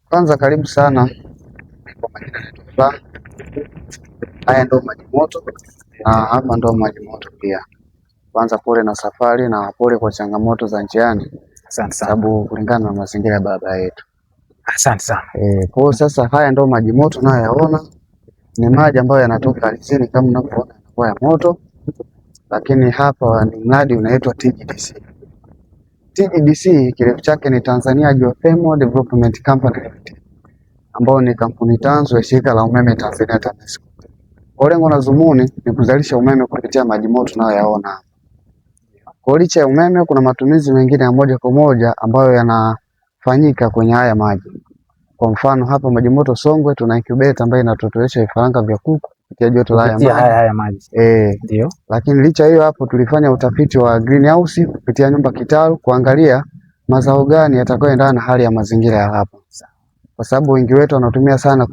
Kwanza karibu sana. Kwa majina naitwa Furaha. Haya ndo maji moto na hapa ndo maji moto pia. Kwanza pole na safari na pole kwa changamoto za njiani, Asante sana. sababu kulingana na mazingira ya barabara yetu. Asante sana. Kwa hiyo sasa haya ndo maji moto unayoyaona ni maji ambayo yanatoka ardhini kama unavyoona yanakuwa ya moto, lakini hapa ni mradi unaitwa TGDC. TGDC kirefu chake ni Tanzania Geothermal Development Company Limited, ambao ni kampuni tanzu ya shirika la umeme Tanzania TANESCO. Kwa lengo na dhumuni ni kuzalisha umeme kupitia maji moto tunayoyaona hapa. Kwa licha ya umeme kuna matumizi mengine ya moja kwa moja ambayo yanafanyika kwenye haya maji. Kwa mfano hapa maji moto Songwe tuna incubator ambayo inatotolesha vifaranga vya kuku kupitia joto la haya Kupitia maji. haya maji. Ndio. Lakini licha hiyo hapo tulifanya utafiti wa greenhouse kupitia nyumba kitalu kuangalia mazao gani yatakayoendana na hali ya mazingira ya hapa. Kwa sababu wengi wetu wanatumia sana